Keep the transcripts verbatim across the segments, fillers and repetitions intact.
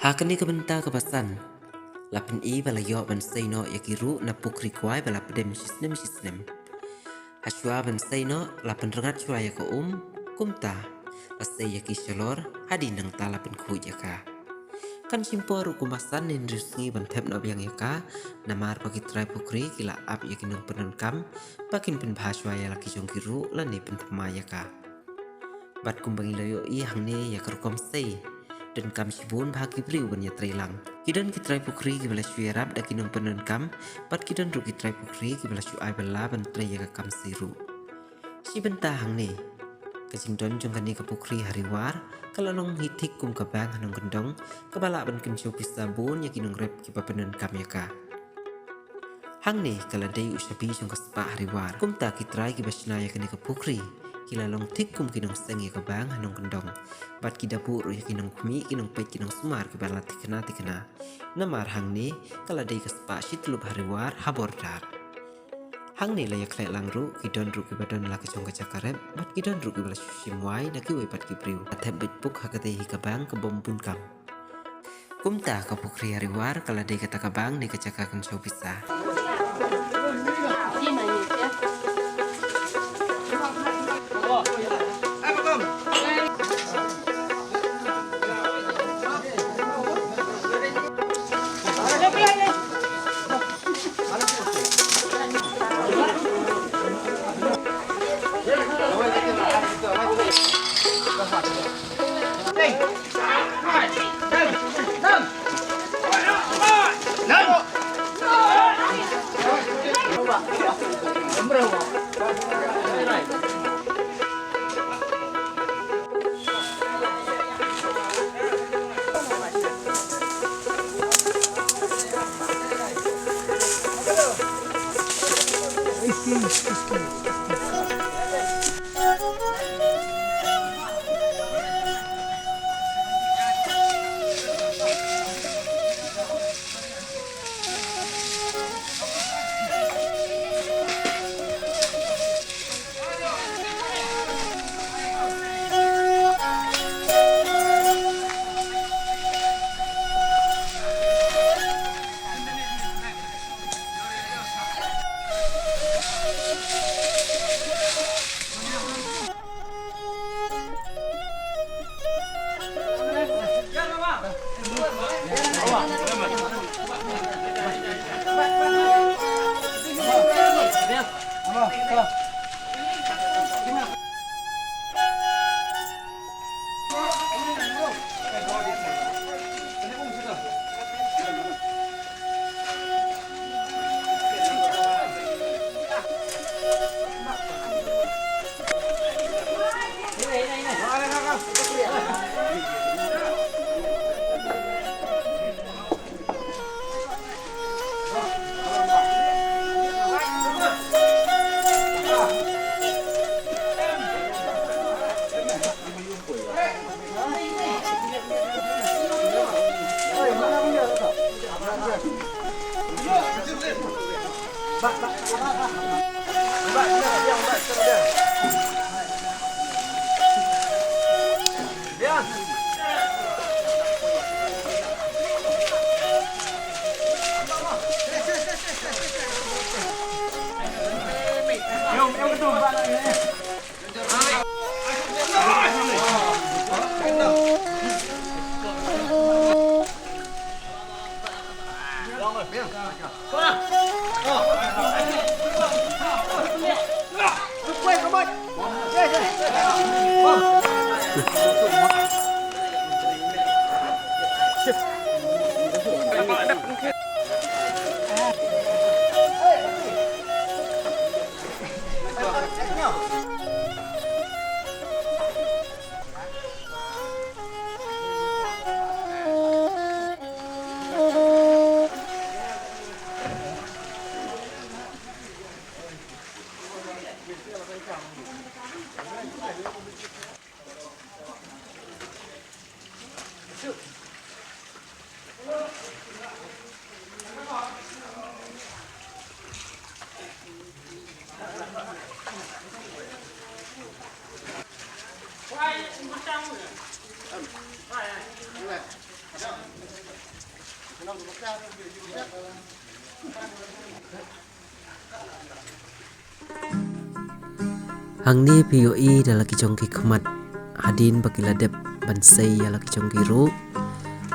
Ha kane ka bynta kaba san, la pyni ba la ïoh ban sei noh ïa ki ruh na pukri kwai ba la pdem shisnem shisnem. Hashwa ban sei noh, la pynrngat shwa ïa ka um, kumta la sei ïa ki shalor, hadien nangta la pynkhuid ïa ka. Kan shim por ruh kumba san ne hynriew sngi ban thep noh biang ïa ka, namar ba ki trai pukri ki la ap ïa ki nongpyndonkam ba kin pynbha shwa ïa la ki jong ki ruh lane pynthymmai ïa ka. Bad kumba ngi la ïohi hangne ïa ka rukom sei, donkam shibun bha ki briew ban ïatreilang. Ki don ki trai pukri kiba la shu ïarap da ki nongpyndonkam, bad ki don ruh ki trai pukri kiba la shu ai bylla ban trei ïa ka kam sei ruh. Shi bynta hangne, ka jingdon jong kane ka pukri ha Riwar ka la long hi thik kum ka bank ha nongkyndong, kaba lah ban kynshew pisa bun ïa ki nongrep kiba pyndonkam ïa ka. Hangne ka la dei u shabi jong ka spah ha Riwar. Kumta ki trai kiba shna ïa kane ka pukri ki la long thik kum ki nongseng ïa ka bank ha nongkyndong. Bad ki da buh ruh ïa ki nongkhmih, ki nongpeit, ki nongsumar kiba la thikna thikna. Namar hangne ka la dei ka spah shi tyllup ha Riwar ha Bordar. Hangne la ïakhleh lang ruh, ki don ruh kiba don la ka jong ka jaka rep, bad ki don ruh kiba la shu shim wai na kiwei pat ki briew. La thep beit puk ha katei hi ka bank ka bym bun kam. Kumta ka pukri ha Riwar ka la dei kata ka bank ne ka jaka kynshew pisa. Hangne phi ïohi da la ki jong ki khmat hadien ba ki la dep ban sei ïa la ki jong ki ruh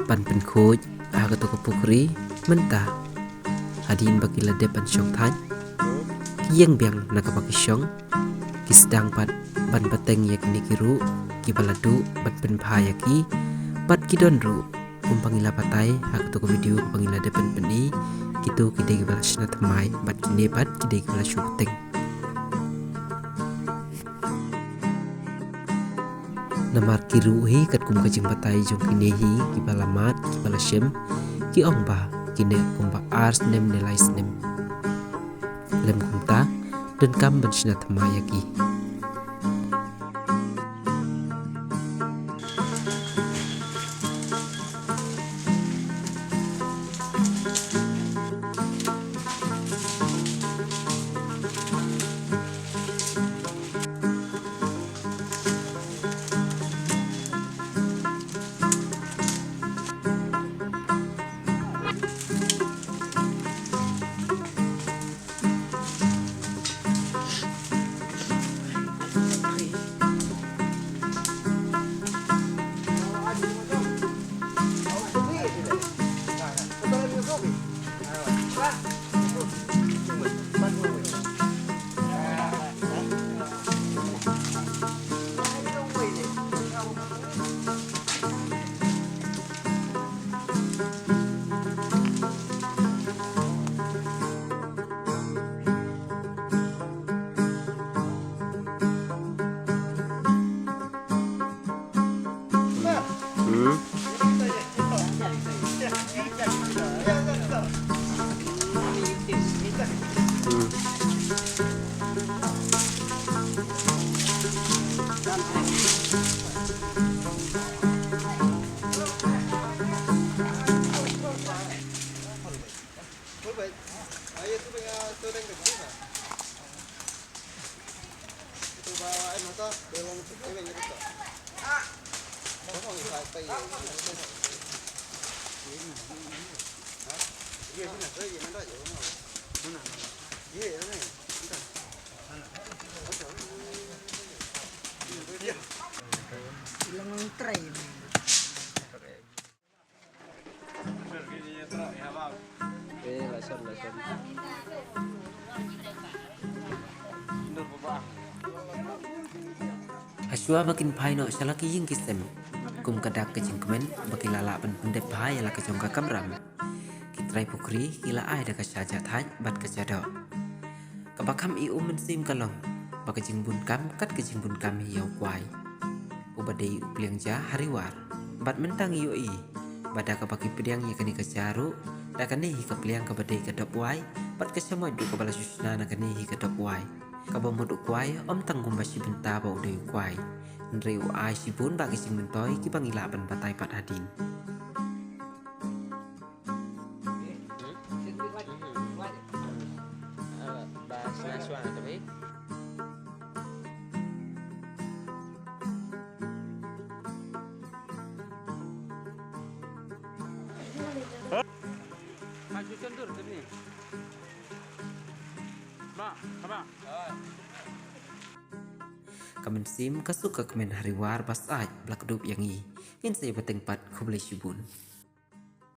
ban pynkhuid ha kato ka pukhri mynta. Hadien ba ki la dep ban shong thait, ki ïeng biang na kaba ki shong, ki sdang pat ban bteng ïa kine ki ruh kiba la duh ban pynbha ïa ki, bad ki don ruh kumba ngi la batai ha kato ka video kaba ngi la dep ban pyni. Kito ki dei kiba la shna thymmai bad kine pat ki dei kiba la shu bteng. Namar ki ruh hi katkum ka jingbatai jong kine hi kiba la mad kiba la shem, ki ong ba kine kumba ar snem ne lai snem. Lem kumta donkam ban shna thymmai ïa ki. Hashwa ba kin phai noh sha la ki ïing ki sem, kum ka dak ka jingkmen ba ki la lah ban pyndep bha ïa la ka jong ka kamram, ki trai pukhri ki la ai da ka sha ja thait bad ka sha doh. Kaba kham i u mynsiem ka long ba ka jingbun kam kat ka jingbun kam hi ïa u kwai, uba dei u pliang ja ha Riwar. Bad mynta ngi ïohi ba da kaba ki pdiang ïa kane ka ja ruh, da kane hi ka pliang kaba dei ka dop wai, bad ka shamoit ruh kaba la shu shna na kane hi ka dop wai. Kaba mut u kwai ym tang kumba shi bynta ba u dei u kwai, hynrei u ai shibun ba ki jingmyntoi kiba ngi lah ban batai pat hadien. Ka mynsiem ka suk ka kmen ha Riwar ba sait ba la kdup ïa ngi. Ngin sa ïa bteng pat, khublei shibun.